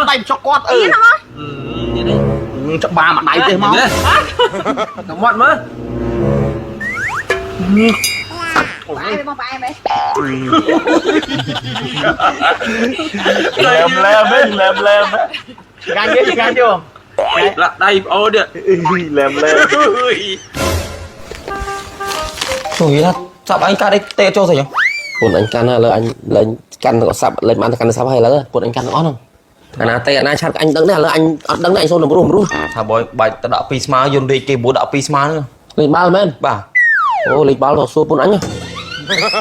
ដៃចុកគាត់អឺ អៀនហ៎ នេះ ច្បាមួយដៃទេមក ទៅមាត់មើល ផ្អែមបងផ្អែមហ៎ លែមលែមវិញលែមលែម ឆ្ងាញ់ទេឆ្ងាញ់ទេបង លាក់ដៃប្អូននេះ លែមលែម ជួយថាចាប់អញកាត់អីទេចូលស្អី ពុនអញកាន់ឥឡូវអញលែងកាន់ទៅសាប់លែងបានទៅកាន់សាប់ហើយឥឡូវពុនអញកាន់ទាំងអស់ហ្នឹងអាណាទេអាណាឆាត់អញដឹងដែរឥឡូវអញអត់ដឹងដែរអញសូមរំរោះរំរោះ ថាបើបាច់ទៅដាក់ពីរស្មើយន្តរាជគេមួយដាក់ពីរស្មើហ្នឹង លេងបាល់មែន បាទ អូលេងបាល់ទៅសួរពុនអញ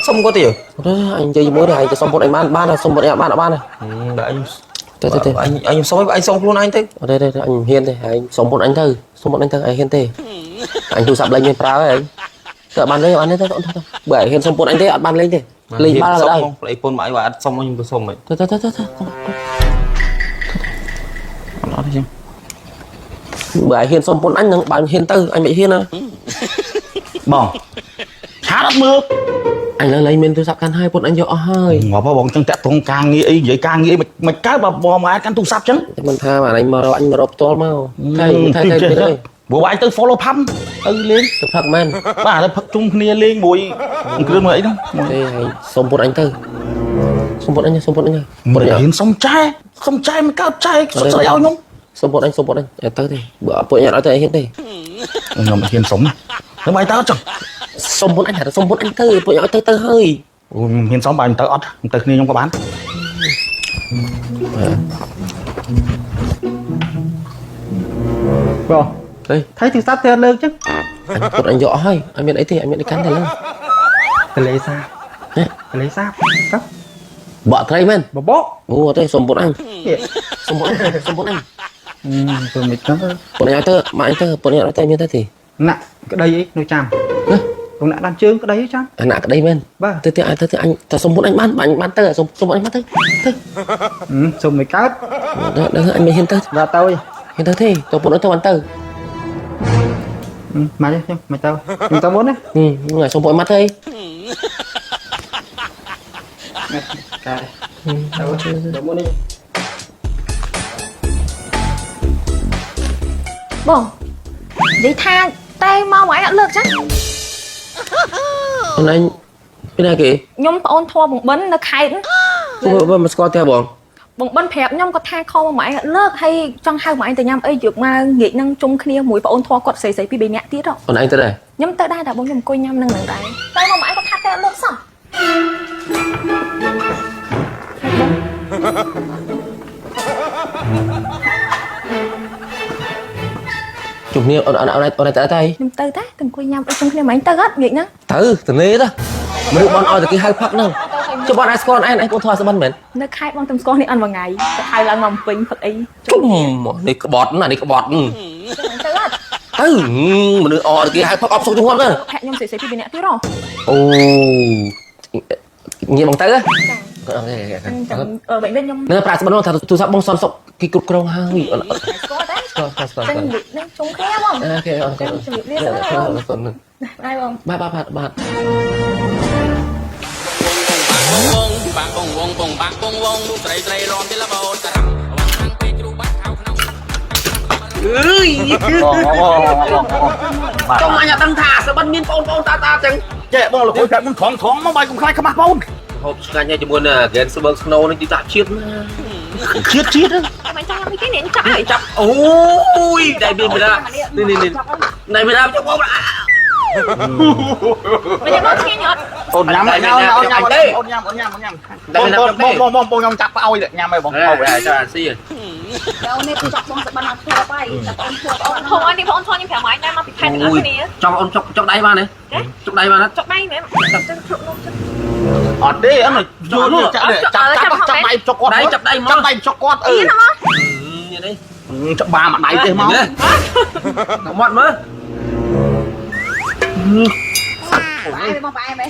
សុំគាត់ទេ ទេអញនិយាយជាមួយដែរអញទៅសុំពុនអញបានបានសុំពុនអញបានអត់បាន ដាក់អញ ទេទេទេ អញអញសុំអញសុំខ្លួនឯងទៅ អត់ទេទេអញហ៊ានទេអញសុំពុនអញទៅសុំពុនអញទៅអញហ៊ានទេអញទូរស័ព្ទលេងមានប្រើហើយទៅបានលេងអត់ទេទៅទៅបើហ៊ានសុំពុនអញទេអត់បានលេងទេលេងបាល់ក៏ដោយ ប្តីពុនមកអីបើអត់សុំខ្ញុំទៅសុំហី ទៅទៅទៅទៅ អត់ទេចឹង បើហ៊ានសុំពុនអញនឹងបើហ៊ានទៅអញមិនហ៊ានណា បងឆាតអត់មើល អញលើលែងមានទូរស័ព្ទកាន់ហើយពុនអញយកអស់ហើយ ងាប់ហ៎បងចឹងតាក់ទងការងារអីនិយាយការងារអីមិនកើតបើបងមកកាន់ទូរស័ព្ទចឹង តែមិនថាអញមករកអញមករកផ្ទាល់មកថៃថៃថៃទៅ ព្រោះអញទៅ follow ផាំទៅលេង ទៅផឹកមែន បាទទៅផឹកជុំគ្នាលេងមួយគ្រឿងមួយអីហ្នឹង ទេហើយសុំពុនអញទៅសុំពុនអញសុំពុនអញ មិនហ៊ានសុំចែសុំចែមិនកើតចែស្រីឲ្យខ្ញុំ សុំពុនអញសុំពុនអញទៅទេបើពុនអញអត់ទៅអញហ៊ានទេ ខ្ញុំហ៊ានសុំណាទៅបាយតើចឹង សុំពុនអញសុំពុនអញទៅពុនអញឲ្យទៅទៅហើយ ខ្ញុំហ៊ានសុំបាយទៅអត់ទៅគ្នាខ្ញុំក៏បាន បង ហេ ថៃទូរស័ព្ទទៅលើកចឹង អញពុនអញយកអស់ហើយអញមានអីទេអញមានអីកាន់ទេលើ ទលេសាបទលេសាបទៅ បកត្រីមែន បបក អូអត់ទេសុំពុនអញសុំពុនអញសុំពុនអញ ទៅមិនចឹង ពុនអញឲ្យទៅមកអញទៅពុនអញអត់ទៅមានទៅទេ ណាក់ក្តីអីនៅចាំ ណា លោកណាក់ដាំជើងក្តីអីចាំ អាណាក្តីមែន បាទ ទៅទេអញទៅទេអញតែសុំពុនអញបានអញបានទៅសុំសុំអញបានទៅទៅ សុំមិនកើត ដល់អញមិនហ៊ានទៅ ដល់ទៅ ហ៊ានទៅទេទៅពុនអញទៅបានទៅ មកទេខ្ញុំមកទៅខ្ញុំទៅមុនណា ថ្ងៃសុំពុនមកទៅអី កើតទៅទៅមុននេះ បងនិយាយថាតែមកមកឯងអត់លើកចឹង អូនឯងពីណាគេ ខ្ញុំប្អូនធัวបងបិននៅខេត្ត បើមកស្គាល់ទេបង បងបិនប្រាប់ខ្ញុំគាត់ថាខលមកមកឯងអត់លើកហើយចង់ហៅមកឯងទៅញ៉ាំអីយកមកងាកនឹងជុំគ្នាមួយប្អូនធัวគាត់ស្រីស្រីពីរបីនាក់ទៀតហ៎ អូនឯងទៅដែរ ខ្ញុំទៅដែរតែបងខ្ញុំអង្គុយញ៉ាំនឹងនឹងដែរតែមកមកឯងគាត់ថាតែអត់លើកសោះ ជុំនេះអូនអូនអូនអូនទៅដែរ ខ្ញុំទៅដែរទៅអង្គុយញ៉ាំអីជុំគ្នាមកឯងទៅអត់ងាកហ្នឹង ទៅទៅនេះទៅមនុស្សបងឲ្យតែគេហៅផឹកហ្នឹងចុះបងឯងស្គាល់ឯងឯងកូនធေါ်ស្បិនមែន នៅខេត្តបងទៅស្គាល់នេះអត់មួយថ្ងៃទៅហៅឡើងមកពេញផឹកអី ជុំនេះក្បត់ណានេះក្បត់ ទៅអត់ ទៅមនុស្សអត់គេហៅផឹកអបសុកជុំហ្នឹង ភ័ក្រខ្ញុំស្រីស្រីពីរបីនាក់ទៀតហ៎ អូងាកបងទៅ ចា អូខេ ចាំអឺវិញវិញខ្ញុំ នឹងប្រាក់ស្បិនថាទូរស័ព្ទបងសនសុកគេគ្រប់គ្រងហើយអូន ស្គាល់ដែរ ស្គាល់ស្គាល់ ចឹងងាកនឹងជុំគ្នាបង អូខេអូខេ ជំរាបលាសិនណាបងបាយបង បាទបាទបាទ បាក់បងវងបងបាក់បងវងស្រីស្រីរំទេលបោតរំខាងពេជ្រូបាត់ខៅក្នុង អើយ បងបងបងបង ចង់អញអត់ដឹងថាស្បិនមានបងប្អូនតាតាចឹង ចេះបងលោកគ្រូប្រាប់ខ្ញុំត្រង់ត្រង់មកបាយកុំខ្លាចខ្មាស់បង ហូបឆ្ងាញ់ហើយជាមួយនឹង Gainsbourg Snow នេះទីតាជាតិណា ជាតិជាតិ មិនចង់ញ៉ាំអីគេនេះចាប់ហើយ ចាប់អូយដៃមានពីណានេះនេះនេះដៃមានណាចុះបង មិនញ៉ាំឆ្ងាញ់អត់ អូនញ៉ាំអូនញ៉ាំអូនញ៉ាំអូនញ៉ាំអូនញ៉ាំអូនញ៉ាំបងបងបងបងខ្ញុំចាប់ឲ្យញ៉ាំហើយបង អូយចាស៊ី អូននេះចប់បងសបិនអត់ធ្លាប់ហើយតែបងធ្លាប់ បងធំនេះបងធំខ្ញុំប្រាប់មកឯងដែរមកពីខេត្តទាំងអស់គ្នា ចង់អូនចុកចុកដៃបានទេចុកដៃបានណា ចុកដៃមែនចឹងភ្លុកនំចឹង អត់ទេអត់យល់ចាប់ចាប់ចាប់ចាប់ដៃចុកគាត់ ដៃចាប់ដៃមក ចាប់ដៃចុកគាត់អឺ អៀនហ៎ នេះ ច្បាមួយដៃទេមក ទៅមាត់មើល ផ្អែមបងផ្អែមហ៎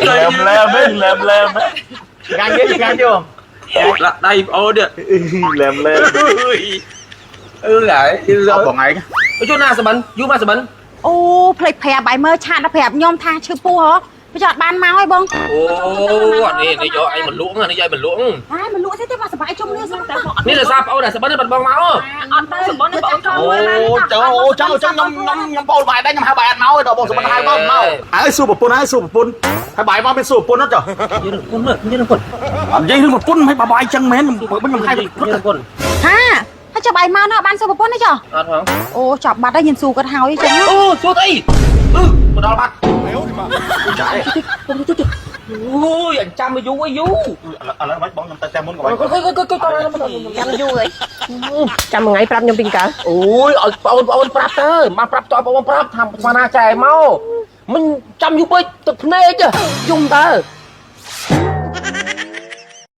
លែមលែមវិញលែមលែម ឆ្ងាញ់ទេឆ្ងាញ់ទេបង លាក់ដៃប្អូននេះ លែមលែម អឺហើយ អត់បងឯង ជួនណាសបិនយូរមកសបិន អូភ្លេចប្រាប់បាយមើលឆាតដល់ប្រាប់ខ្ញុំថាឈឺពោះហ៎ វាចអត់បានមកហើយបង អូអានេះនេះយកឯងមកលក់នេះយកឯងមកលក់ ហើយមិនលក់ទេទេមកសប្បាយជុំគ្នាសិនទៅ នេះដោយសារប្អូនអាសបិនបាត់បងមក អត់ទៅសម្បត្តិបងចូល អូ មើលបាន ចើអូចឹងអូចឹងខ្ញុំខ្ញុំខ្ញុំបងបាយដែរខ្ញុំហៅបាយអត់មកទេដល់បងសុបិនហៅមកមកហើយសួរប្រពន្ធហើយសួរប្រពន្ធហើយបាយមកមានសួរប្រពន្ធអត់ចុះ និយាយរឿងប្រពន្ធមើលនិយាយរឿងប្រពន្ធ អត់និយាយរឿងប្រពន្ធមិនបាយបាយចឹងមែនខ្ញុំខ្ញុំហៅ និយាយរឿងប្រពន្ធ ហាហើយចុះបាយមកណាបានសួរប្រពន្ធទេចុះ អត់ផង អូចាប់បាត់ហើយញ៉ាំស៊ូគាត់ហើយចឹង អូសួរអីអឺមកដល់បាត់ ចាយ អូយអញចាំយូរអីយូរ ឥឡូវមិនបងខ្ញុំទៅតែមុនក៏បា កុយកុយកុយកុយ ចាំយូរអីចាំមួយថ្ងៃប្រាប់ខ្ញុំពីកាល អូយឲ្យបងប្អូនប្រាប់ទៅមកប្រាប់តបងប្រាប់ថាស្មានណាចែមកមិនចាំយូរពេកទឹកភ្នែកយំតើ